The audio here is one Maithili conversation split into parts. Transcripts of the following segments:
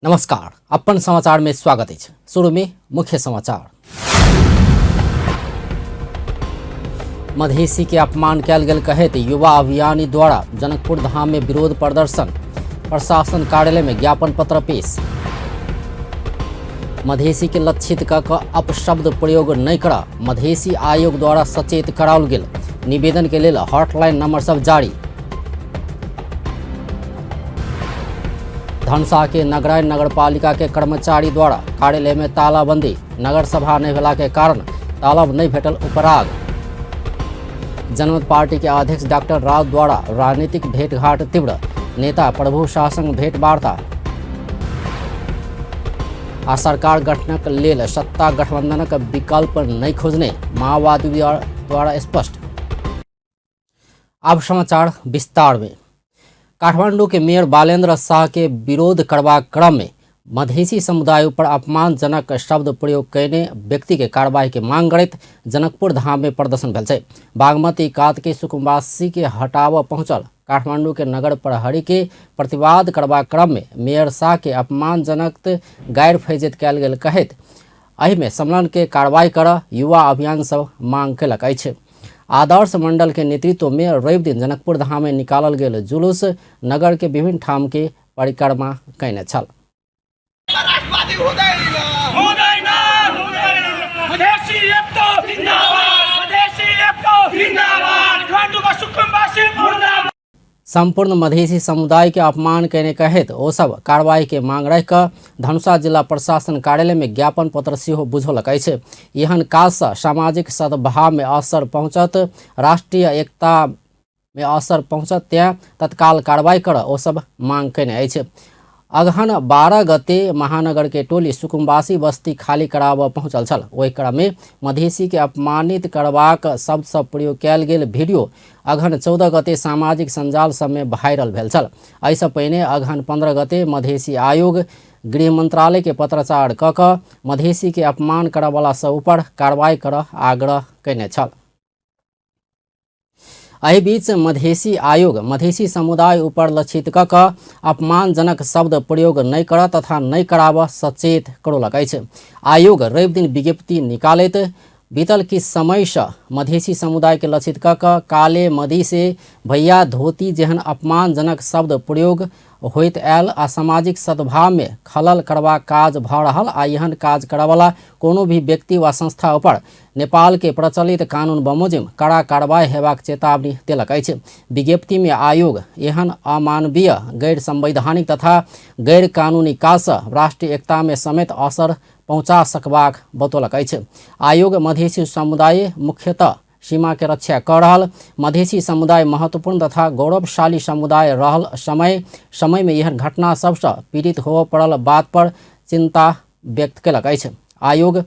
नमस्कार, अपन समाचार में स्वागत अछि। शुरू में मुख्य समाचार। मधेसी के अपमान कयल गेल कहैत युवा अभियानी द्वारा जनकपुर धाम में विरोध प्रदर्शन, प्रशासन कार्यालय में ज्ञापन पत्र पेश। मधेसी के लक्षित क अपशब्द प्रयोग नहीं कर मधेसी आयोग द्वारा सचेत कराओल गेल। निवेदन के लेल हॉटलाइन नंबर सब जारी। धनसा के नगराइन नगरपालिका के कर्मचारी द्वारा कार्यालय में तालाबंदी, नगर सभा नहीं भेला के कारण तालब नहीं भेटल उपराग। जनमत पार्टी के अध्यक्ष डॉक्टर राव द्वारा राजनीतिक भेंटघाट तीव्र, नेता प्रभु शाह संग भेंट वार्ता आ सरकार गठनक लेल सत्ता गठबंधनक विकल्प नहीं खोजने माओवादी द्वारा स्पष्ट। अब समाचार विस्तार में। काठमांडू के मेयर बालेंद्र शाह के विरोध करबाक क्रम में मधेसी समुदाय पर अपमानजनक शब्द प्रयोग कयने व्यक्ति के कार्रवाई के मांग करैत जनकपुर धाम में प्रदर्शन भेल छै। बागमती कात के सुकुम्बासी के हटाव पहुंचल काठमांडू के नगर प्रहरी के प्रतिवाद करबाक क्रम में मेयर शाह के अपमानजनक गैर फैजत कयल गेल कहैत एहिमे सम्मेलन के कार्रवाई कर युवा अभियान सब मांग कयलक अछि। आदर्श मंडल के नेतृत्व में रवि दिन जनकपुर धाम में निकालल गेल जुलूस नगर के विभिन्न ठाम के परिक्रमा कयने छल। राष्ट्रवादी हुँदैन हुँदैन हुँदैन। मधेसी एकता जिन्दाबाद, मधेसी एकता जिन्दाबाद, काठमाडौँका सुकुम्बासी मुर्दाबाद। संपूर्ण मधेसी समुदाय के अपमान कयने कहैत ओ सब कार्रवाई के मांग राखि कऽ धनुषा जिला प्रशासन कार्यालय में ज्ञापन पत्र सेहो बुझौलक अछि। एहन काज सँ सामाजिक सद्भाव में असर पहुंचत, राष्ट्रीय एकता में असर पहुंचत, तें तत्काल कार्रवाई कर ओ सब मांग कयने अछि। अगहन 12 गते महानगर के टोली सुकुम्बासी बस्ती खाली कराबऽ पहुंचल छल। ओहि क्रम में मधेसी के अपमानित करबाक शब्द सब प्रयोग कयल गेल वीडियो अगहन 14 गते सामाजिक सञ्जाल सब में वायरल भेल छल। एहिसँ पहिने अगहन 15 गते मधेसी आयोग गृह मंत्रालय के पत्राचार कऽ कऽ मधेसी के अपमान करऽवला सब ऊपर कार्रवाई करऽ आग्रह कयने छल। एहि बीच मधेसी आयोग मधेसी समुदाय ऊपर लक्षित कऽ कऽ अपमानजनक शब्द प्रयोग नहि करऽ तथा नहि कराबऽ सचेत करौलक अछि। आयोग रवि दिन विज्ञप्ति निकालैत बीतल किछु समयसँ मधेसी समुदाय के लक्षित कऽ कऽ काले मधेसी भैया धोती जेहन अपमानजनक शब्द प्रयोग होइत आयल आ सामाजिक सद्भाव में खलल करबाक काज भऽ रहल आ एहन काज करऽवला कोनो भी व्यक्ति वा संस्था ऊपर नेपाल के प्रचलित कानून बमोजिम कड़ा कार्रवाई हेबाक चेतावनी देलक अछि। विज्ञप्ति में आयोग एहन अमानवीय, गैर संवैधानिक तथा गैर कानूनी काज सँ राष्ट्रीय एकता में समेत असर पहुंचा सकबाक बतौलक अछि। आयोग मधेसी समुदाय मुख्यतः सीमा के रक्षा कऽ रहल मधेसी समुदाय महत्वपूर्ण तथा गौरवशाली समुदाय रहल समय समय में एहन घटना सबसँ पीड़ित होबय पड़ल बात पर चिंता व्यक्त कयलक अछि। आयोग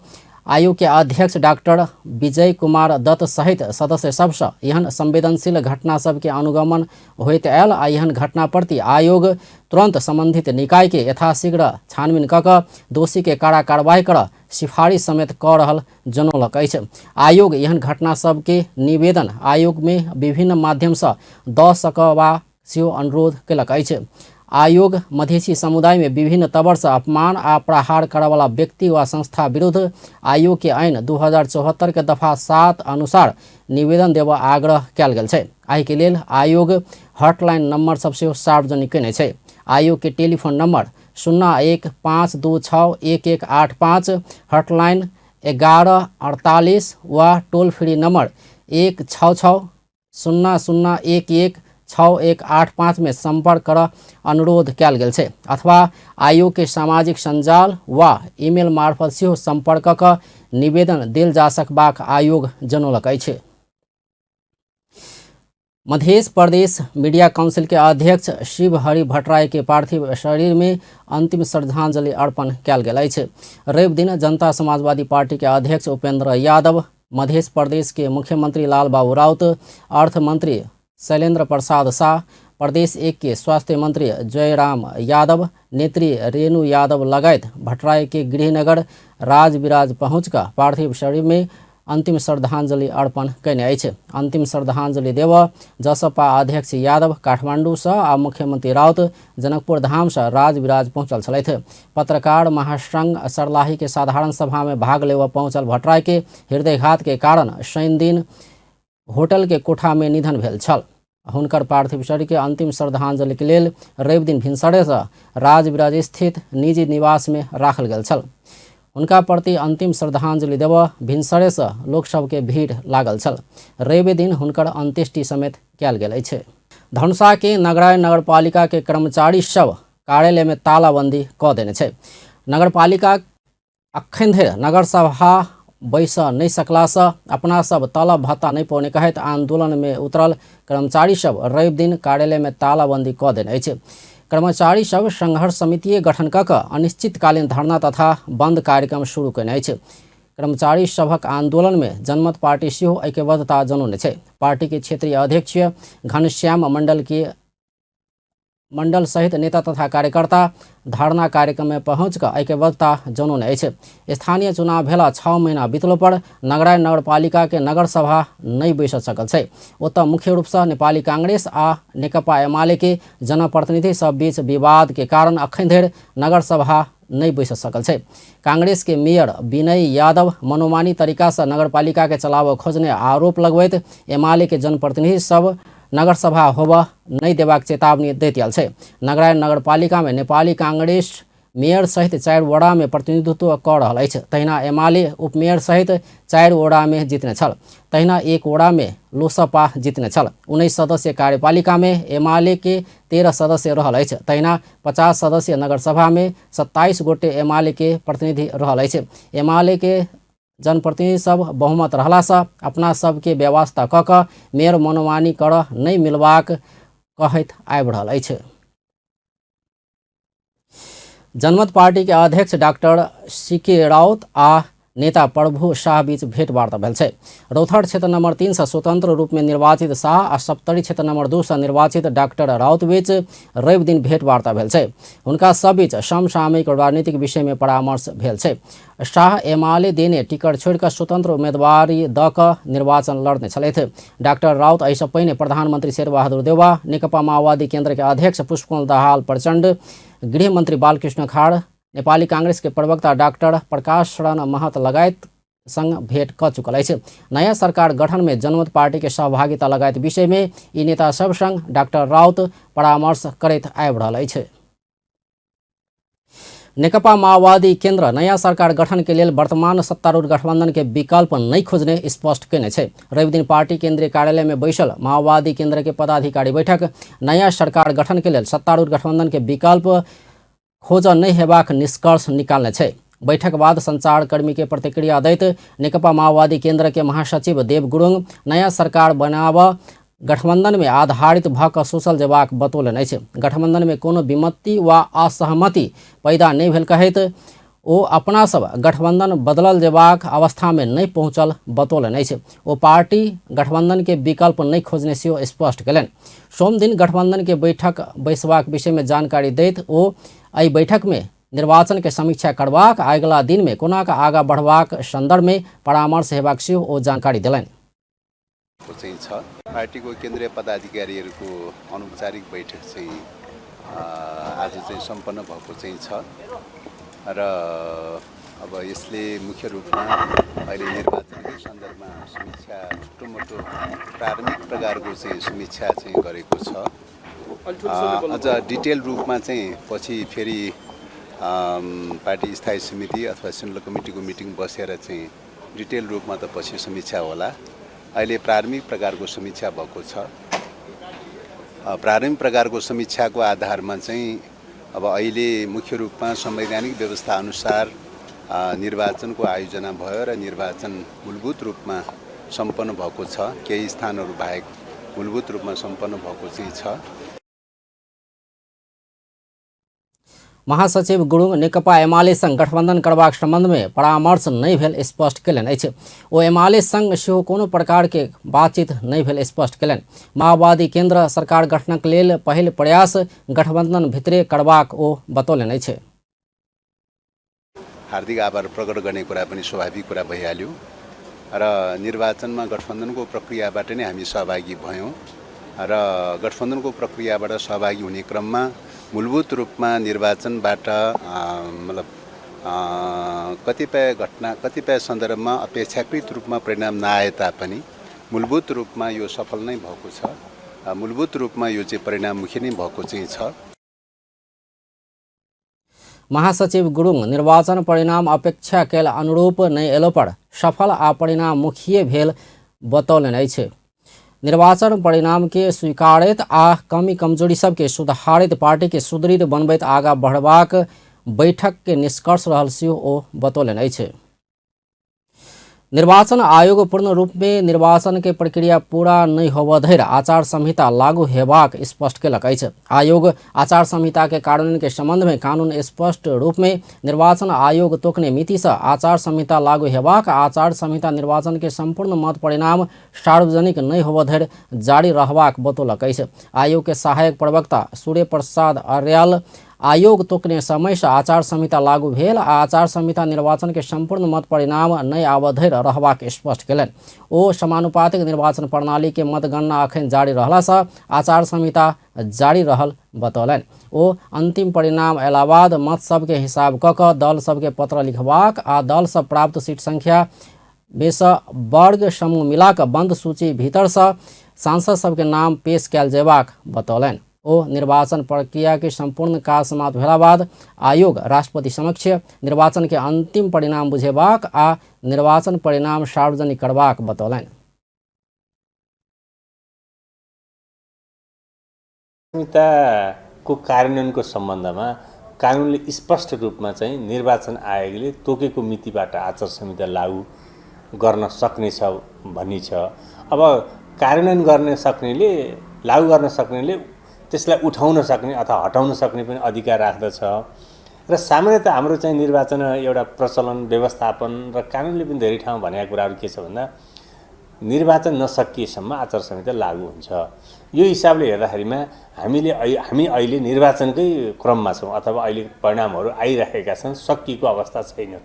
आयोग के अध्यक्ष डॉक्टर विजय कुमार दत्त सहित सदस्य सबसँ एहन संवेदनशील घटना सबके अनुगमन होइत आयल आ एहन घटना प्रति आयोग तुरंत संबंधित निकाय के यथाशीघ्र छानबीन कऽ कऽ दोषी के कड़ा कार्रवाई करऽ सिफारिश समेत कऽ रहल जनौलक अछि। आयोग एहन घटना सबके निवेदन आयोग में विभिन्न माध्यम सँ दऽ सकबा सेहो अनुरोध कयलक अछि। आयोग मधेसी समुदाय में विभिन्न तबर सँ अपमान आ प्रहार करऽवला व्यक्ति वा संस्था विरुद्ध आयोग के ऐन 2074 के दफा 7 अनुसार निवेदन देबऽ आग्रह कयल गेल छै। एहि के लेल आयोग हॉटलाइन नंबर सब सेहो सार्वजनिक कयने छै। आयोग के टेलीफोन नंबर 0 1 5 2 6 1 1 8 5, हॉटलाइन 11 48 वा टोल फ्री नंबर 1 6 6 0 0 1 1 6 1 8 5 में संपर्क करऽ अनुरोध कयल गेल छै। अथवा आयोग के सामाजिक सञ्जाल वा ईमेल मार्फत सेहो संपर्क कऽ निवेदन देल जा सकबाक आयोग जनौलक अछि। मध्य प्रदेश मीडिया काउंसिल के अध्यक्ष शिव हरि भट्टराई के पार्थिव शरीर में अंतिम श्रद्धांजलि अर्पण कयल गेल अछि। रवि दिन जनता समाजवादी पार्टी के अध्यक्ष उपेंद्र यादव, मध्य प्रदेश के मुख्यमंत्री लाल बाबू राउत, अर्थ मंत्री शैलेंद्र प्रसाद शाह, प्रदेश 1 के स्वास्थ्य मंत्री जयराम यादव, नेत्री रेणु यादव लगायत भट्टराई के गृहनगर राजविराज पहुंचकर पार्थिव शरीर में अन्तिम श्रद्धांजलि अर्पण कयने अछि। अन्तिम श्रद्धांजलि देव जसपा अध्यक्ष यादव काठमाडौँसँ आ मुख्यमन्त्री राउत जनकपुर धामसँ राजविराज पहुँचल छलथि। पत्रकार महासंघ सर्लाही के साधारण सभा में भाग लेबऽ पहुँचल भट्टराई के हृदयघात के कारण शनिदिन होटल के कोठा में निधन भेल छल। हुनकर पार्थिव शरीर के अंतिम श्रद्धांजलि के लेल रवि दिन भिनसरेसँ राजविराज स्थित निजी निवास में राखल गेल छल। हुनका प्रति अंतिम श्रद्धांजलि देबऽ भिनसरेसँ लोकसभके भीड़ लागल छल। रवि दिन हुनकर अंत्येष्टि समेत कयल गेल अछि। धनुषा के नगराय नगरपालिका के कर्मचारी सब कार्यालय में तालाबंदी कऽ देने छै। नगरपालिका अखन धरि नगरसभा बैस नहि सकलासँ अपना सब तलब भत्ता नहि पौने कहैत आंदोलनमे उतरल कर्मचारी सब रवि दिन कार्यालयमे तालाबंदी कऽ देने अछि। कर्मचारी सब संघर्ष समितिए गठन कऽ कऽ अनिश्चितकालीन धरना तथा बंद कार्यक्रम शुरू कयने अछि। कर्मचारी सभक आंदोलनमे जनमत पार्टी सेहो ऐक्यबद्धता जनौने छै। पार्टी के क्षेत्रीय अध्यक्ष घनश्याम मंडल के मंडल सहित नेता तथा कार्यकर्ता धरना कार्यक्रम में पहुँच कऽ ऐक्यबद्धता जनौने अछि। स्थानीय चुनाव भेला 6 महीना बीतलो पर नगराय नगरपालिका के नगरसभा नहि बैस सकल छै। ओतऽ मुख्य रूपसँ नेपाली कांग्रेस आ नेकपा एमाले के जनप्रतिनिधि सब बीच विवाद के कारण अखन धरि नगरसभा नहि बैस सकल छै। कांग्रेस के मेयर विनय यादव मनोमानी तरीका से नगरपालिका के चलाबऽ खोजने आरोप लगबैत एमाले के जनप्रतिनिधि सब नगरसभा होबऽ नहि देबाक चेतावनी दैत आयल छै। नगराय नगरपालिकामे नेपाली कांग्रेस मेयर सहित 4 वडामे प्रतिनिधित्व कऽ रहल अछि। तहिना एमाले उपमेयर सहित 4 वडामे जितने छल। तहिना 1 वडामे लोसपा जितने छल। 19 सदस्य कार्यपालिकामे एमाले के 13 सदस्य रहल अछि। तहिना 50 सदस्य नगरसभामे 27 गोटे एमाले के प्रतिनिधि रहल अछि। एमाले के जनप्रतिनिधि सब बहुमत रहलासँ अपना सबके व्यवस्था कऽ कऽ मेयर मनोमानी करऽ नहि मिलबाक कहैत आबि रहल अछि। जनमत पार्टी के अध्यक्ष डॉक्टर सी के राउत आ नेता प्रभु शाह बीच भेंटवार्ता भेल छै। रौथहट क्षेत्र नंबर 3 से स्वतंत्र रूप में निर्वाचित शाह आ सप्तरी क्षेत्र नंबर 2 से निर्वाचित डॉक्टर राउत बीच रवि दिन भेंटवार्ता भेल छै। हुनका सब बीच समसामयिक राजनीतिक विषय में परामर्श भेल छै। शाह एमाले देने टिकट छोड़िकऽ स्वतंत्र उम्मीदवारी दऽ कऽ निर्वाचन लड़ने छलथि। डॉक्टर राउत एहिसँ पहिने प्रधानमंत्री शेरबहादुर देउवा, नेकपा माओवादी केंद्र के अध्यक्ष पुष्पकमल दाहाल प्रचंड, गृह मंत्री बालकृष्ण खाड़, नेपाली कांग्रेस के प्रवक्ता डॉक्टर प्रकाश शरण महत लगायत संग भेंट कऽ चुकल अछि। नया सरकार गठन में जनमत पार्टी के सहभागिता लगायत विषय में ई नेता सब संग डॉक्टर राउत परामर्श करैत आबि रहल अछि। नेकपा माओवादी केंद्र नया सरकार गठन के लेल वर्तमान सत्तारूढ़ गठबंधन के विकल्प नहीं खोजने स्पष्ट कयने छै। रविदिन पार्टी केंद्रीय कार्यालय में बैसल माओवादी केंद्र के पदाधिकारी बैठक नया सरकार गठन के लेल सत्तारूढ़ गठबंधन के विकल्प खोज नहीं हेबाक निष्कर्ष निकालने छै। बैठक बाद संचारकर्मी के प्रतिक्रिया दैत नेकपा माओवादी केंद्र के महासचिव देव गुरुङ नया सरकार बनाबऽ गठबंधन में आधारित भऽ कऽ सोचल जेबाक बतौलनि अछि। गठबंधन में कोनो विमति वा असहमति पैदा नहि भेल कहैत ओ अपना सब गठबंधन बदलल जेबाक अवस्था में नहि पहुंचल बतौलनि अछि। ओ पार्टी गठबंधन के विकल्प नहि खोजने सेहो स्पष्ट कयलनि। सोमदिन गठबंधन के बैठक बैसबाक विषय में जानकारी दैत ओ एहि बैठक में निर्वाचन के समीक्षा करबाक आ अगिला दिन में कोना कऽ आगाँ बढ़बाक संदर्भ में परामर्श हेबाक सेहो ओ जानकारी देलनि। चाहिँ छ। पार्टीको केन्द्रीय पदाधिकारीहरूको अनौपचारिक बैठक चाहिँ आज चाहिँ सम्पन्न भएको चाहिँ छ र अब यसले मुख्य रूपमा अहिले निर्वाचनकै सन्दर्भमा समीक्षा छोटो मोटो प्रारम्भिक प्रकारको चाहिँ समीक्षा चाहिँ गरेको छ। अझ डिटेल रूपमा चाहिँ पछि फेरि पार्टी स्थायी समिति अथवा सेन्ट्रल कमिटीको मिटिङ बसेर चाहिँ डिटेल रूपमा त पछि समीक्षा होला। अहिले प्रारम्भिक प्रकारको समीक्षा भएको छ। प्रारम्भिक प्रकारको समीक्षाको आधारमा चाहिँ अब अहिले मुख्य रूपमा संवैधानिक व्यवस्था अनुसार निर्वाचनको आयोजना भयो र निर्वाचन मूलभूत रूपमा सम्पन्न भएको छ। केही स्थानहरू बाहेक मूलभूत रूपमा सम्पन्न भएको चाहिँ छ। महासचिव गुरुङ नेकपा एमाले संग गठबंधन करबाक संबंध में परामर्श नहि भेल स्पष्ट कयलनि अछि। ओ एमाले संग सेहो कोनो प्रकार के बातचीत नहि भेल स्पष्ट कयलनि। माओवादी केंद्र सरकार गठनक लेल पहिल प्रयास गठबंधन भितरे करबाक ओ बतौलनि अछि। हार्दिक आभार प्रकट गर्ने कुरा पनि स्वाभाविक कुरा भइहाल्यो। र निर्वाचनमा गठबन्धनको प्रक्रियाबाट नै हामी सहभागी भयौँ र गठबन्धनको प्रक्रियाबाट सहभागी हुने क्रममा मूलभूत रूपमा निर्वाचनबाट मतलब कतिपय घटना कतिपय सन्दर्भमा अपेक्षाकृत रूपमा परिणाम नआए तापनि मूलभूत रूपमा यो सफल नै भएको छ। मूलभूत रूपमा यो चाहिँ परिणाममुखी नै भएको चाहिँ छ। महासचिव गुरुङ निर्वाचन परिणाम अपेक्षा कैल अनुरूप नहि एलो पर सफल आ परिणाममुखीय भेल बतौलनि अछि। निर्वाचन परिणाम के स्वीकारैत आ कमी कमजोरी सबके सुधारैत पार्टी के सुदृढ़ बनबैत आगा बढ़बाक बैठक के निष्कर्ष रहल सेहो ओ बतौलनि अछि। निर्वाचन आयोग पूर्ण रूप में निर्वाचन के प्रक्रिया पूरा नहीं होबऽ धरि आचार संहिता लागू हेबाक स्पष्ट केलक अछि। आयोग आचार संहिता के कार्यान्वयन के संबंध में कानून स्पष्ट रूप में निर्वाचन आयोग तोकने मिति से आचार संहिता लागू हेबाक आचार संहिता निर्वाचन के संपूर्ण मत परिणाम सार्वजनिक नहीं होबऽ धरि जारी रहबाक बतौलक अछि। आयोग के सहायक प्रवक्ता सूर्य प्रसाद अर्याल आयोग तोकने समय से आचार संहिता लागू भेल आ आचार संहिता निर्वाचन के संपूर्ण मत परिणाम नहि आबऽ धरि रहबाक स्पष्ट केलनि। ओ समानुपातिक निर्वाचन प्रणाली के मतगणना अखन जारी रहला से आचार संहिता जारी रहल बतौलनि। ओ अंतिम परिणाम अयला बाद मत सबके हिसाब कऽ कऽ दल सबके पत्र लिखबाक आ दल सब प्राप्त सीट संख्या बेसँ वर्ग समूह मिलाकऽ बंद सूची भीतरसँ सांसद सबके नाम पेश कयल जेबाक बतौलनि। ओ निर्वाचन प्रक्रिया के संपूर्ण काज समाप्त भेला बाद आयोग राष्ट्रपति समक्ष निर्वाचन के अंतिम परिणाम बुझेबाक आ निर्वाचन परिणाम सार्वजनिक करबाक बतौलनि। संहिताको कार्यान्वयनको सम्बन्धमा कानुनले स्पष्ट रूपमा चाहिँ निर्वाचन आयोगले तोकेको मितिबाट आचार संहिता लागू गर्न सक्नेछ भन्ने छ। अब कार्यान्वयन गर्न सक्नेले, लागू गर्न सक्नेले त्यसलाई उठाउन सक्ने अथवा हटाउन सक्ने पनि अधिकार राख्दछ र सामान्यतः हाम्रो चाहिँ निर्वाचन एउटा प्रचलन, व्यवस्थापन र कानुनले पनि धेरै ठाउँ भनेका कुराहरू के छ भन्दा निर्वाचन नसकिएसम्म आचार संहिता लागू हुन्छ। यो हिसाबले हेर्दाखेरिमा हामी अहिले निर्वाचनकै क्रममा छौँ अथवा अहिले परिणामहरू आइरहेका छन्, सकिएको अवस्था छैन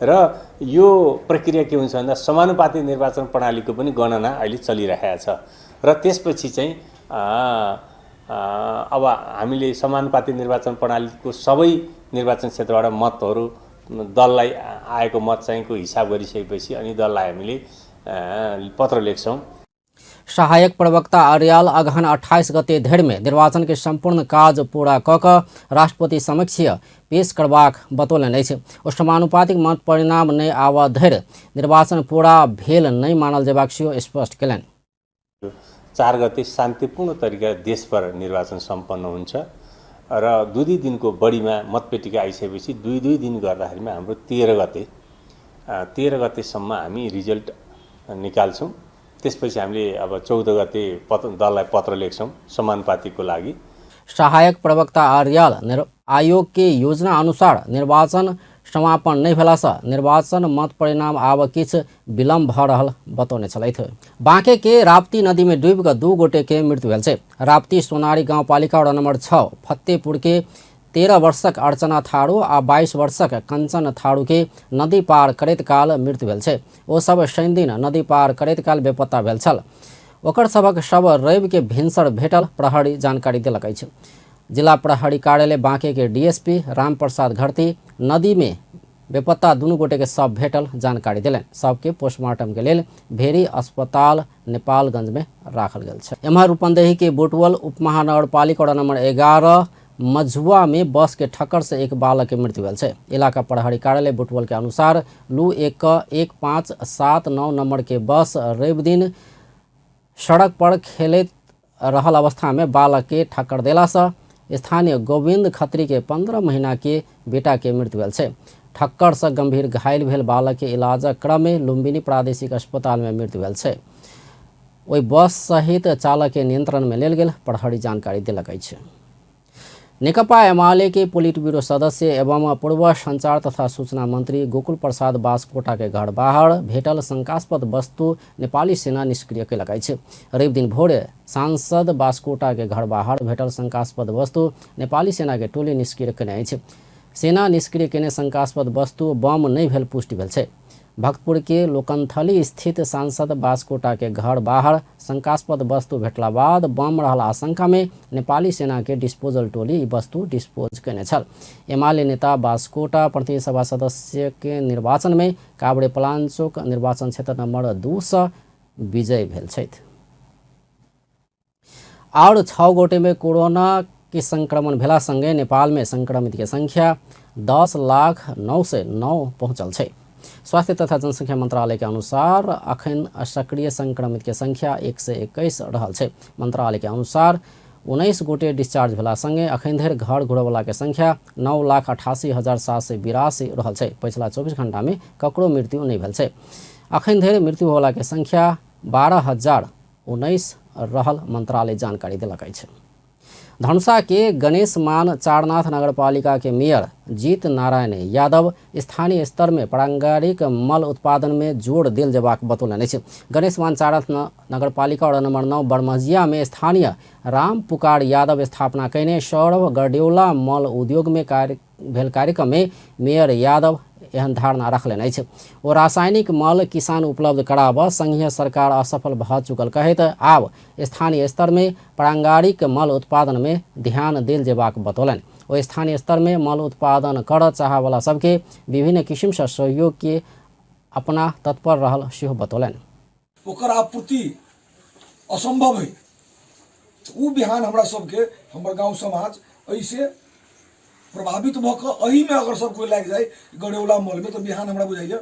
र यो प्रक्रिया के हुन्छ भन्दा समानुपातिक निर्वाचन प्रणालीको पनि गणना अहिले चलिरहेको छ र त्यसपछि चाहिँ अब हामीले समानुपातिक निर्वाचन प्रणालीको सबै निर्वाचन क्षेत्रबाट मतहरू दललाई आएको मत चाहिँको हिसाब गरिसकेपछि अनि दललाई हामीले पत्र लेख्छौँ। सहायक प्रवक्ता अर्याल अगहन 28 गते धरि में निर्वाचन के संपूर्ण काज पूरा कऽ कऽ राष्ट्रपति समक्ष पेश करबाक बतौलनि अछि। ओ समानुपातिक मत परिणाम नहि आबऽ धरि निर्वाचन पूरा भेल नहि मानल जेबाक सेहो स्पष्ट केलनि। 4 गते शान्तिपूर्ण तरिका देशभर निर्वाचन सम्पन्न हुन्छ र दुई दुई दिनको बढीमा मतपेटिका आइसकेपछि दुई दुई दिन गर्दाखेरिमा हाम्रो 13 गतेसम्म हामी रिजल्ट निकाल्छौँ। त्यसपछि हामीले अब 14 गते दललाई पत्र लेख्छौँ समानुपातिकको लागि। सहायक प्रवक्ता अर्याल आयोग के योजना अनुसार निर्वाचन समापन नहि भेलासँ निर्वाचन मत परिणाम आब किछु विलम्ब भऽ रहल बतौने छलथि। बांके के राप्ती नदी में डूबि कऽ 2 गोटे के मृत्यु भेल छै। राप्ती सोनारी गाउँपालिका वडा नंबर 6 फतेहपुर के 13 वर्षक अर्चना थारू आ 22 वर्षक कंचन थारू के नदी पार करैत काल मृत्यु भेल छै। ओ सब शनिदिन नदी पार करैत काल बेपत्ता भेल छल। ओकर सभक शव रवि के भिनसर भेटल प्रहरी जानकारी देलक अछि। जिला प्रहरी कार्यालय बांके के डीएसपी रामप्रसाद घरती नदी में बेपत्ता दुनू गोटे के शव भेटल जानकारी देलनि। सबके पोस्टमार्टम के लेल भेरी अस्पताल नेपालगंज में राखल गेल छै। एम्हर रूपन्देही के बुटवल उपमहानगरपालिका वडा नंबर 11 मझुआ में बस के ठक्कर से एक बालक के मृत्यु भेल छै। इलाका प्रहरी कार्यालय बुटवल के अनुसार लू 1 1 5 7 9 नंबर के बस रवि दिन सड़क पर खेलैत रहल अवस्था में बालक के ठक्कर देला से स्थानीय गोविंद खत्री के 15 महीना के बेटा के मृत्यु भेल छै। ठक्कर से गंभीर घायल भेल बालक के इलाजक क्रम में लुम्बिनी प्रादेशिक अस्पताल में मृत्यु भेल छै। ओहि बस सहित चालक के नियंत्रण में लेल गेल प्रहरी जानकारी देलक अछि। नेकपा एमाले के पोलिट ब्यूरो सदस्य एवं पूर्व संचार तथा सूचना मंत्री गोकुल प्रसाद बास्कोटा के घर बाहर भेटल शंकास्पद वस्तु नेपाली सेना निष्क्रिय केलक अछि। रवि दिन भोरे सांसद बास्कोटा के घर बाहर भेटल शंकास्पद वस्तु नेपाली सेना के टोली निष्क्रिय केने अछि। सेना निष्क्रिय केने शंकास्पद वस्तु बम नहि भेल पुष्टि भेल छै। भक्तपुर के लोकंथली स्थित सांसद बास्कोटा के घर बाहर शंकास्पद वस्तु भेटला बाद बम रहल आशंका में नेपाली सेना के डिस्पोजल टोली ई वस्तु डिस्पोज केने छल। एमाले नेता बास्कोटा प्रतिनिधि सभा सदस्य के निर्वाचन में काभ्रे पलाञ्चोक निर्वाचन क्षेत्र नंबर 2 से विजय भेल छथि। और 6 गोटे में कोरोना के संक्रमण भेला संगे नेपाल में संक्रमित के संख्या 10,09,09 पहुँचल छै। स्वास्थ्य तथा जनसंख्या मंत्रालय के अनुसार अखन सक्रिय संक्रमित के संख्या 121 रहल छै। मंत्रालय के अनुसार 19 गोटे डिस्चार्ज भेला संगे अखन धरि घर घुरवला के संख्या 9,88,782 रहल छै। पछिला 24 घंटा में ककरो मृत्यु नहि भेल छै। अखन धरि मृत्यु होला के संख्या 12,019 रहल मंत्रालय जानकारी देलक अछि। धनुषा के गणेशमान चारनाथ नगरपालिका के मेयर जीत नारायण यादव स्थानीय स्तर में पारंपरिक मल उत्पादन में जोर देल जेबाक बतौलनि अछि। गणेशमान चारनाथ नगरपालिका वार्ड नंबर 9 बरमजिया में स्थानीय राम पुकार यादव स्थापना कयने सौरभ गड्योला मल उद्योग में भेल कार्यक्रम में मेयर यादव एहन धारणा रखलनि अछि। ओ रासायनिक मल किसान उपलब्ध कराबऽ संघीय सरकार असफल भऽ चुकल कहैत आब स्थानीय स्तर में पारंपरिक मल उत्पादन में ध्यान देल जेबाक बतौलनि। ओ स्थानीय स्तर में मल उत्पादन करऽ चाहवला सबके विभिन्न किसिमसँ सहयोग के अपना तत्पर रहल सेहो बतौलनि। ओकर आपूर्ति असंभव है। ओ बिहान हमरा सबके हमर गाँव समाज एहिसे प्रभावित भऽ कऽ एहिमे अगर सब कोइ लागि जाय गड़ेवला मलमे तऽ बिहान हमरा बुझाइए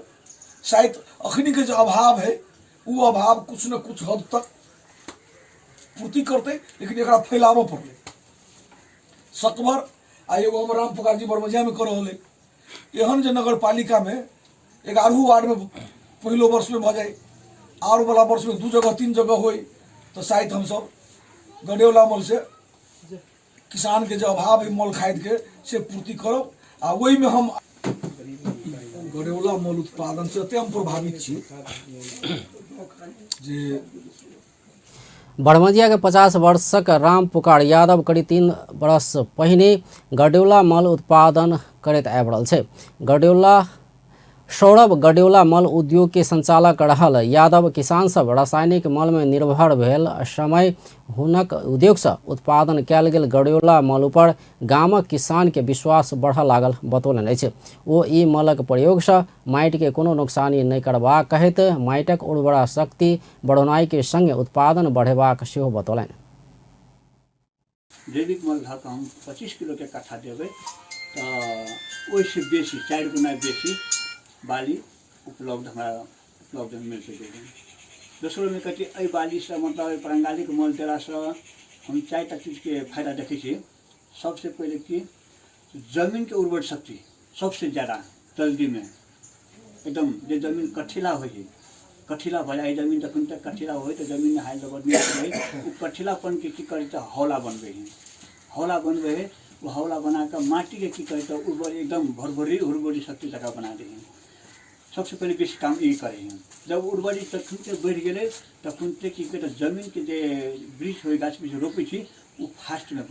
शायद अखनीके जे अभाव है ओ अभाव कुछ न कुछ हद तक पूर्ति करतै, लेकिन एकरा फैलाबऽ पड़लै सकभर। आ एगो हमर राम पुकार जी बरमजियामे कऽ रहल है, एहन जे नगरपालिकामे 11 वार्डमे पहिलो वर्षमे भऽ जाय, आर वाला वर्षमे 2 जगह 3 जगह होइ, तऽ शायद हमसब गड़ेवला मलसँ किसान के जे अभाव है मल खाद के से पूर्ति करब। आ ओहिमे हम गड़ेवला मल उत्पादन से एते हम प्रभावित छी जे बरमजिया के 50 वर्षक राम पुकार यादव करीब 3 वर्ष पहिने गड्योला मल उत्पादन करैत आबि रहल छै। गड्योला सौरभ गड्योला मल उद्योग के संचालक रहल यादव किसान सब रासायनिक मल में निर्भर भेल समय हुनक उद्योग से उत्पादन कयल गेल गड्योला मल ऊपर गामक किसान के विश्वास बढ़ऽ लागल बतौलनि अछि। ओ ई मलक प्रयोग से माटि के कोनो नुकसानी नहि करबाक कहैत माटिक उर्वरा शक्ति बढ़ौनाइ के संगे उत्पादन बढ़ेबाक सेहो बतौलनि। जैविक मल धऽ कऽ हम 25 किलोके कट्ठा देबै तऽ ओहिसँ बेसी 4 गुना बेसी बाली उपलब्ध हमरा उपलब्ध मिल सकैए। दोसरोमे कहै छै एहि बालीसँ मतलब एहि परंगालीके मल देलासँ हम 4टा चीजके फायदा देखै छी। सबसँ पहिले कि जमीनके उर्वर शक्ति सबसँ ज्यादा जल्दीमे एकदम जे जमीन कठिला होइ है, कठिला भऽ जाइ है जमीन, जखन तक कठिला होइ तऽ जमीन हाइल बड़ नीक होइ, ओ कठिलापनके की करै तऽ हौला बनबै है, हौला बनबै है, ओ हौला बना कऽ माटिके की करै तऽ उर्वर एकदम भरभरी उर्वरी शक्ति जकाँ बना दै है। सबसँ पहिले बेसी काम ई करै है। जब उर्वरी तखन बढ़ि गेलै तखन की करै तऽ जमीनके जे वृक्ष होइ गाछ वृक्ष रोपै छी ओ फास्टमे।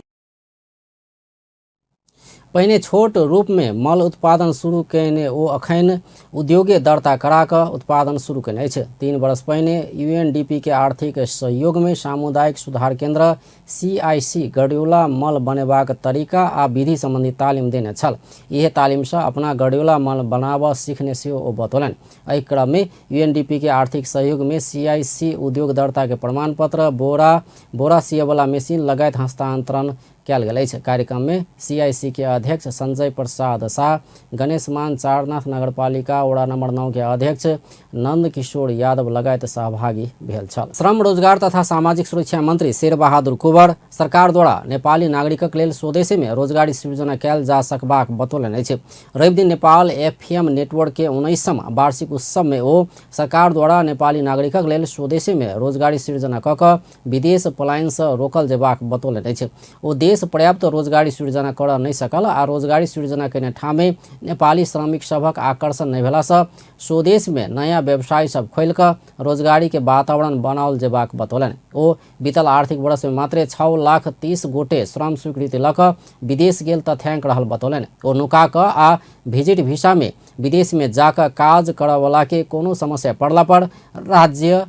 पहिने छोट रूप में मल उत्पादन शुरू कयने ओ अखन उद्योगे दर्ता करा कऽ उत्पादन शुरू कयने अछि। 3 वर्ष पहिने यूएनडीपी के आर्थिक सहयोग में सामुदायिक सुधार केंद्र सीआईसी गड्योला मल बनेबाक तरीका आ विधि संबंधी तालीम देने छल। इहे तालीम से अपना गड्योला मल बनाबऽ सीखने सेहो ओ बतौलनि। एहि क्रम में यूएनडीपी के आर्थिक सहयोग में सीआईसी उद्योग दर्ता के प्रमाण पत्र, बोरा बोरा सियवला मशीन लगायत हस्तांतरण कयल गेल अछि। कार्यक्रम में सीआईसी के अध्यक्ष संजय प्रसाद शाह, गणेशमान चारनाथ नगरपालिका वडा नंबर 9 के अध्यक्ष नंद किशोर यादव लगायत सहभागी भेल छल। श्रम रोजगार तथा सामाजिक सुरक्षा मंत्री शेरबहादुर कुंवर सरकार द्वारा नेपाली नागरिकक लेल स्वदेशी में रोजगारी सृजना कयल जा सकबाक बतौलनि अछि। रविदिन नेपाल एफएम नेटवर्क के 19म वार्षिक उत्सव में ओ सरकार द्वारा नेपाली नागरिकक लेल स्वदेशी में रोजगारी सृजना कऽ कऽ विदेश पलायन से रोकल जेबाक बतौलनि अछि। ओ देश स्वदेश पर्याप्त रोजगारी सृजना कर नहि सकल आ रोजगारी सृजना कयने ठामे नेपाली श्रमिक सभक आकर्षण नहि भेलासँ स्वदेशमे नयाँ व्यवसाय सब खोलि कऽ रोजगारीके वातावरण बनाओल जेबाक बतौलनि। ओ बीतल आर्थिक वर्षमे मात्रे 6 लाख 30 गोटे श्रम स्वीकृति लऽ कऽ विदेश गेल तथ्यांक रहल बतौलनि। ओ नुका कऽ आ भिजिट भिसामे विदेशमे जा कऽ काज करऽवलाके कोनो समस्या पड़ला पर राज्य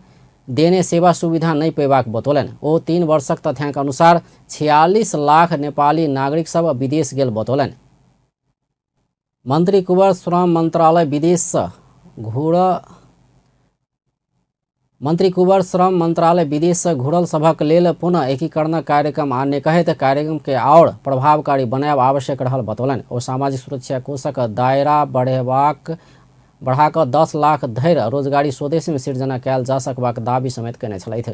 देने सेवा सुविधा नहि पेबाक बतौलनि। ओ 3 वर्षक तथ्यांक अनुसार 46 लाख नेपाली नागरिक सब विदेश गेल बतौलनि। मंत्री कुंवर श्रम मंत्रालय विदेशसँ मंत्री कुंवर श्रम मंत्रालय विदेशसँ घुरल सभक लेल पुनः एकीकरणक कार्यक्रम आनने कहैत कार्यक्रम के आओर प्रभावकारी बनायब आवश्यक रहल बतौलनि। ओ सामाजिक सुरक्षा कोषक दायरा बढ़ा कऽ 10 लाख धरि रोजगारी स्वदेशमे सृजना कयल जा सकबाक दावी समेत कयने छलथि।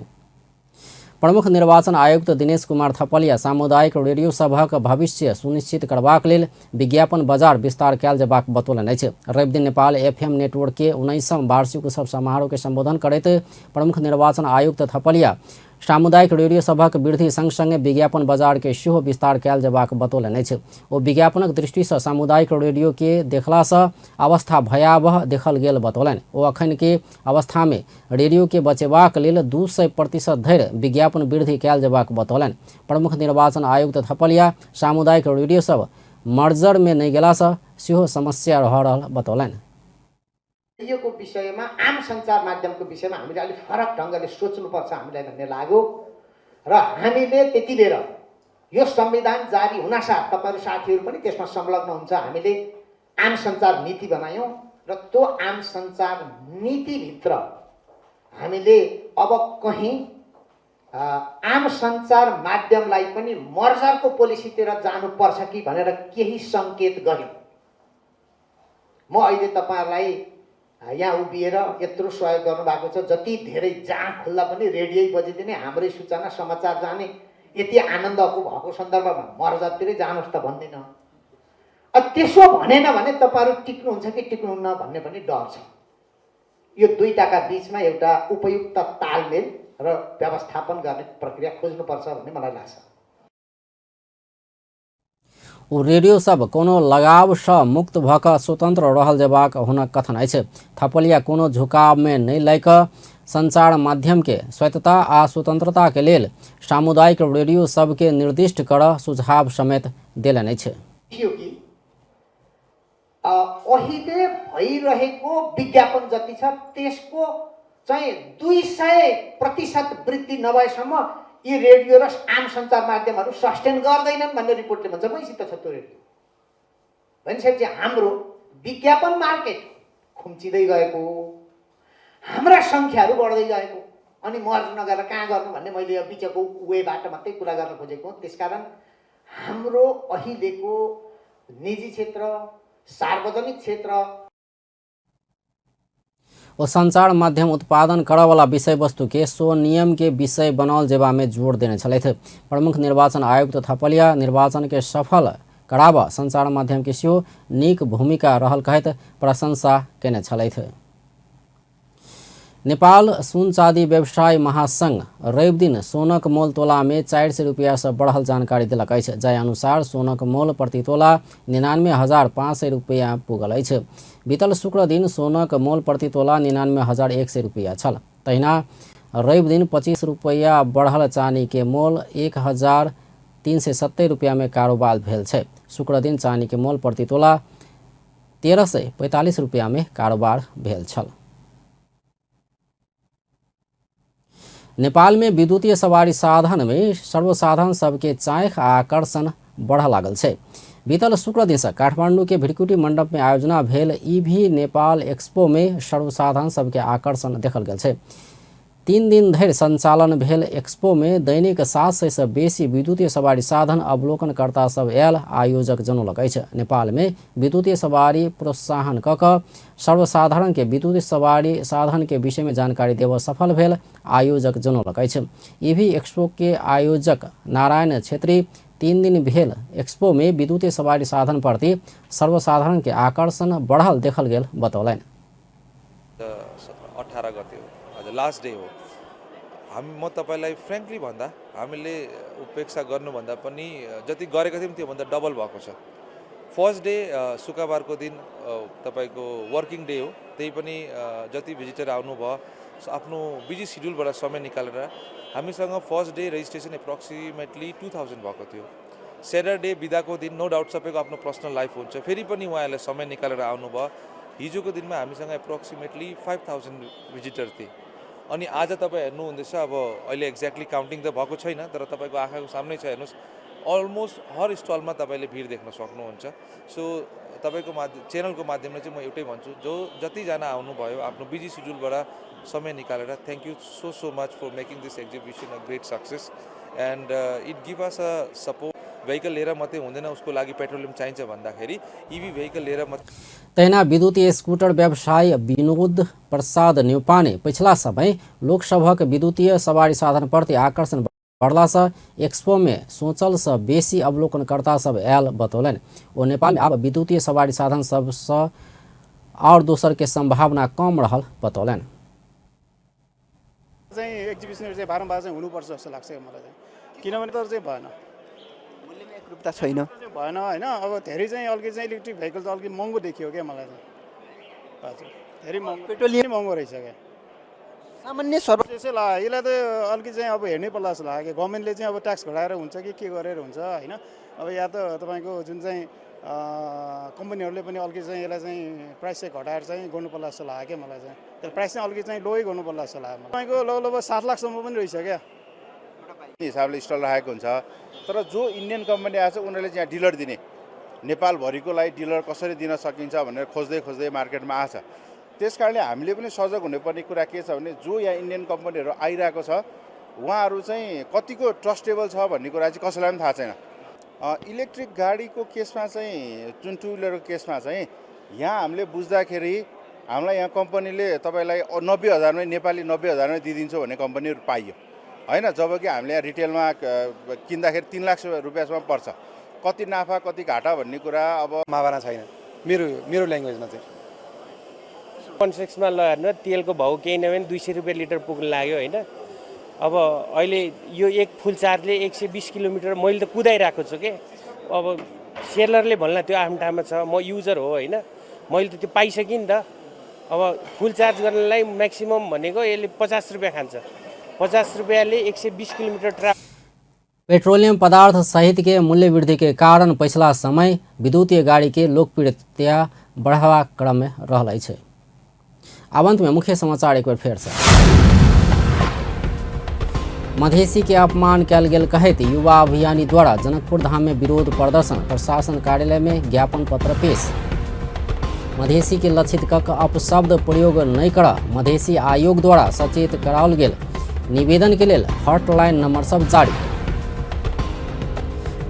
प्रमुख निर्वाचन आयुक्त दिनेश कुमार थपलिया सामुदायिक रेडियो सभक भविष्य सुनिश्चित करबाक लेल विज्ञापन बाजार विस्तार कयल जेबाक बतौलनि अछि। रविदिन नेपाल एफएम नेटवर्क के 19म वार्षिक उत्सव समारोह के संबोधन करैत प्रमुख निर्वाचन आयुक्त थपलिया सामुदायिक रेडियो सभक वृद्धि संग संगे विज्ञापन बाजार के सेहो विस्तार कयल जेबाक बतौलनि अछि। ओ विज्ञापनक दृष्टिसँ सामुदायिक रेडियो के देखलासँ अवस्था भयावह देखल गेल बतौलनि। ओ अखन के अवस्थामे रेडियो के बचेबाक लेल 200% धरि विज्ञापन वृद्धि कयल जेबाक बतौलनि। प्रमुख निर्वाचन आयुक्त थपलिया सामुदायिक रेडियो सब मर्जर में नहि गेलासँ सेहो समस्या रह रहल बतौलनि। रेडियोको विषयमा, आम सञ्चार माध्यमको विषयमा हामीले अलिक फरक ढङ्गले सोच्नुपर्छ हामीलाई भन्ने लाग्यो र हामीले त्यति बेर यो संविधान जारी हुनासाथ तपाईँहरू साथीहरू पनि त्यसमा संलग्न हुन्छ। हामीले आम सञ्चार नीति बनायौँ र त्यो आम सञ्चार नीतिभित्र हामीले अब कहीँ आम सञ्चार माध्यमलाई पनि मर्जरको पोलिसीतिर जानुपर्छ कि भनेर केही सङ्केत गर्यौँ। म अहिले तपाईँहरूलाई यहाँ उभिएर यत्रो सहयोग गर्नुभएको छ, जति धेरै जहाँ खुल्ला पनि रेडियो बजिदिने, हाम्रै सूचना समाचार जाने, यति आनन्दको भएको सन्दर्भमा मर्जरतिरै जानुहोस् त भन्दिनँ। त्यसो भनेन भने तपाईँहरू टिक्नुहुन्छ कि टिक्नुहुन्न भन्ने पनि डर छ। यो दुईटाका बिचमा एउटा उपयुक्त तालमेल र व्यवस्थापन गर्ने प्रक्रिया खोज्नुपर्छ भन्ने मलाई लाग्छ। ओ रेडियो सब कोनो लगावसँ मुक्त भऽ कऽ स्वतंत्र रहल जेबाक हुनक कथन अछि। थपलिया कोनो झुकावमे नहि लय कऽ संचार माध्यम के स्वायत्तता आ स्वतंत्रता के लेल सामुदायिक रेडियो सबके निर्दिष्ट करऽ सुझाव समेत देलनि अछि। थियो कि अहिले भइरहेको विज्ञापन जति छ त्यसको चाहिँ 200% वृद्धि नभएसम्म यी रेडियो र आम सञ्चार माध्यमहरू सस्टेन गर्दैनन् भन्ने रिपोर्टले भन्छ। मैसित छ त्यो रेडियो भनिसकेपछि हाम्रो विज्ञापन मार्केट खुम्चिँदै गएको, हाम्रा सङ्ख्याहरू बढ्दै गएको, अनि मर्ज नगरेर कहाँ गर्नु भन्ने मैले यो बिचको वेबाट मात्रै कुरा गर्न खोजेको हुँ। त्यसकारण हाम्रो अहिलेको निजी क्षेत्र, सार्वजनिक क्षेत्र ओ संचार माध्यम उत्पादन करऽवला विषयवस्तु के स्वनियम के विषय बनाओल जेबा में जोर देने छलथि। प्रमुख निर्वाचन आयुक्त थपलिया निर्वाचन के सफल कराबऽ संचार माध्यम के सेहो नीक भूमिका रहल कहैत प्रशंसा केने छलथि। नेपाल सुन चाँदी व्यवसाय महासंघ रविदिन सोनक मोल तोलामे 400 रुपैयासँ बढ़ल जानकारी देलक अछि। जाहि अनुसार सोनक मोल प्रति तोला 99,500 रुपैया पुगल अछि। बीतल शुक्र दिन सोनक मोल प्रति तोला 99,100 रुपैया छल। तहिना रविदिन 25 रुपैया बढ़ल चानी के मोल 1,370 रुपैयामे कारोबार भेल छै। शुक्र दिन चानी के मोल प्रति तोला 1,345 रुपैयामे कारोबार भेल छल। नेपाल में विद्युतीय सवारी साधन में सर्वसाधारण सबके चाख आ आकर्षण बढ़ लागल छै। बीतल शुक्र दिन से काठमांडू के भ्रिकुटी मंडप में आयोजना भेल ईभी नेपाल एक्सपो में सर्वसाधारण सबके आकर्षण देखल गेल छै। 3 दिन धरि संचालन भेल एक्सपो में दैनिक 700 से बेसी विद्युतीय सवारी साधन अवलोकनकर्ता सब आयल आयोजक जनौलक अछि। नेपाल में विद्युतीय सवारी प्रोत्साहन क कऽ सर्वसाधारण के विद्युतीय सवारी साधन के विषय में जानकारी देबऽ सफल भेल आयोजक जनौलक अछि। ईभी एक्सपो के आयोजक नारायण छेत्री 3 दिन भेल एक्सपो में विद्युतीय सवारी साधन प्रति सर्वसाधारण के आकर्षण बढ़ल देखल गेल बतौलनि। 17-18 गते हो, आज लास्ट डे हो। हामी म तपाईँलाई फ्रेङ्कली भन्दा हामीले उपेक्षा गर्नुभन्दा पनि जति गरेको थियौँ त्योभन्दा डबल भएको छ। फर्स्ट डे शुक्रबारको दिन तपाईँको वर्किङ डे हो, त्यही पनि जति भिजिटर आउनुभयो आफ्नो बिजी सिड्युलबाट समय निकालेर हामीसँग फर्स्ट डे रेजिस्ट्रेसन एप्रोक्सिमेटली 2000 भएको थियो। स्याटरडे बिदाको दिन नो डाउट सबैको आफ्नो पर्सनल लाइफ हुन्छ, फेरि पनि उहाँहरूले समय निकालेर आउनुभयो। हिजोको दिनमा हामीसँग एप्रोक्सिमेटली 5000 भिजिटर थिए। अनि आज तपाईँ हेर्नु हुँदैछ, अब अहिले एक्ज्याक्टली काउन्टिङ त भएको छैन, तर तपाईँको आँखाको सामनै छ, हेर्नुहोस् अलमोस्ट हर स्टलमा तपाईँले भिड देख्न सक्नुहुन्छ। सो तपाईँको च्यानलको माध्यमले चाहिँ म एउटै भन्छु, जो जतिजना आउनुभयो आफ्नो बिजी सिड्युलबाट समय निकालेर, thank you so so much for making this exhibition a great success and it give us a support. Vehicle लिएर मात्रै हुँदैन, उसको लागि पेट्रोलियम चाहिन्छ भन्दाखेरि इभी भेहिकल लिएर मात्रै। तहिना विद्युतीय स्कूटर व्यवसायी विनोद प्रसाद न्यौपाने पछिला समय लोकसभक विद्युतीय सवारी साधन प्रति आकर्षण बढ़ला से एक्सपो में सोचल से बेसी अवलोकनकर्ता सब आयल बतौलनि। ओ नेपाल में आब विद्युतीय सवारी साधन सबसँ और दोसर के संभावना कम रहल बतौलनि। चाहिँ एक्जिबिसनहरू चाहिँ बारम्बार चाहिँ हुनुपर्छ जस्तो लाग्छ मलाई चाहिँ, किनभने तर चाहिँ भएन, मूल्यमा एकरूपता छैन चाहिँ भएन होइन। अब धेरै चाहिँ अलिकति चाहिँ इलेक्ट्रिक भेहिकल त अलिकति महँगो देखियो क्या मलाई चाहिँ, हजुर धेरै महँगो, पेट्रोलियम महँगो रहेछ क्या सामान्य सर्व त्यसै लाग्यो। यसलाई त अलिकति चाहिँ अब हेर्नै पर्ला जस्तो लाग्यो। गभर्मेन्टले चाहिँ अब ट्याक्स घटाएर हुन्छ कि के गरेर हुन्छ होइन। अब या त तपाईँको जुन चाहिँ कम्पनीहरूले पनि अलिकति चाहिँ यसलाई चाहिँ प्राइस चाहिँ घटाएर चाहिँ गर्नु पर्ला जस्तो लाग्यो क्या मलाई चाहिँ। त्यसलाई प्राइस चाहिँ अलिकति चाहिँ लोै गर्नु पर्ला जस्तो लाग्यो मलाई। तपाईँको लगभग 7 लाखसम्म पनि रहेछ क्या हिसाबले स्टल राखेको हुन्छ। तर जो इन्डियन कम्पनी आएको छ उनीहरूले चाहिँ यहाँ डिलर दिने, नेपालभरिको लागि डिलर कसरी दिन सकिन्छ भनेर खोज्दै खोज्दै मार्केटमा आएको छ। त्यस कारणले हामीले पनि सजग हुनुपर्ने कुरा के छ भने जो यहाँ इन्डियन कम्पनीहरू आइरहेको छ उहाँहरू चाहिँ कतिको ट्रस्टेबल छ भन्ने कुरा चाहिँ कसैलाई पनि थाहा छैन। इलेक्ट्रिक गाडीको केसमा चाहिँ जुन टु व्हिलरको केसमा चाहिँ यहाँ हामीले बुझ्दाखेरि हामीलाई यहाँ कम्पनीले तपाईँलाई 90,000मै नेपाली 90,000मै दिइदिन्छु भन्ने कम्पनीहरू पाइयो होइन, जबकि हामीले यहाँ रिटेलमा किन्दाखेरि 3 लाख रुपियाँसम्म पर्छ। कति नाफा कति घाटा भन्ने कुरा अब सम्भावना छैन मेरो मेरो ल्याङ्ग्वेजमा चाहिँ। 1.6मा ल हेर्नु, तेलको भाउ केही नभए पनि 200 रुपियाँ लिटर पुग्नु लाग्यो होइन। अब अहिले यो एक फुल चार्जले 120 किलोमिटर मैले त कुदाइरहेको छु के। अब सेलरले भन्ला त्यो आफ्नो ठाउँमा छ, म युजर हो होइन, मैले त त्यो पाइसकेँ नि त। अब फुल चार्ज गर्नलाई म्याक्सिमम् भनेको यसले 50 रुपियाँ खान्छ, 50 रुपियाँले 120 किलोमिटर ट्राभल। पेट्रोलियम पदार्थ सहित के मूल्य वृद्धि के कारण पछिला समय विद्युतीय गाड़ी के लोकप्रियता बढ़ावा क्रम में रहल अछि। आब अंत में मुख्य समाचार एक बेर फेर से। मधेसी के अपमान कयल गेल कहैत युवा अभियानी द्वारा जनकपुर धाम में विरोध प्रदर्शन, प्रशासन कार्यालय में ज्ञापन पत्र पेश। मधेसी के लक्षित कक अपशब्द प्रयोग नहीं कर मधेसी आयोग द्वारा सचेत कराओल गेल निवेदन के लेल हॉटलाइन नंबर सब जारी।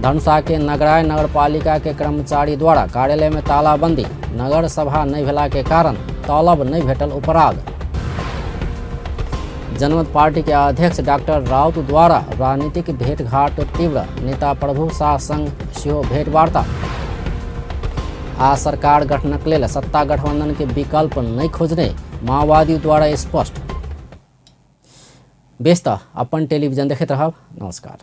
धनुषा के नगराय नगरपालिका के कर्मचारी द्वारा कार्यालय में तालाबंदी, नगर सभा नहीं भेला के कारण तलब नहीं भेटल उपराग। जनमत पार्टी के अध्यक्ष डॉक्टर राउत द्वारा राजनीतिक भेंटघाट तीव्र, नेता प्रभु शाह संग सेहो भेंटवार्ता। आ सरकार गठनक लेल सत्ता गठबंधन के विकल्प नहीं खोजने माओवादी द्वारा स्पष्ट। बेस त अपन टेलीविजन देखैत रहब। नमस्कार।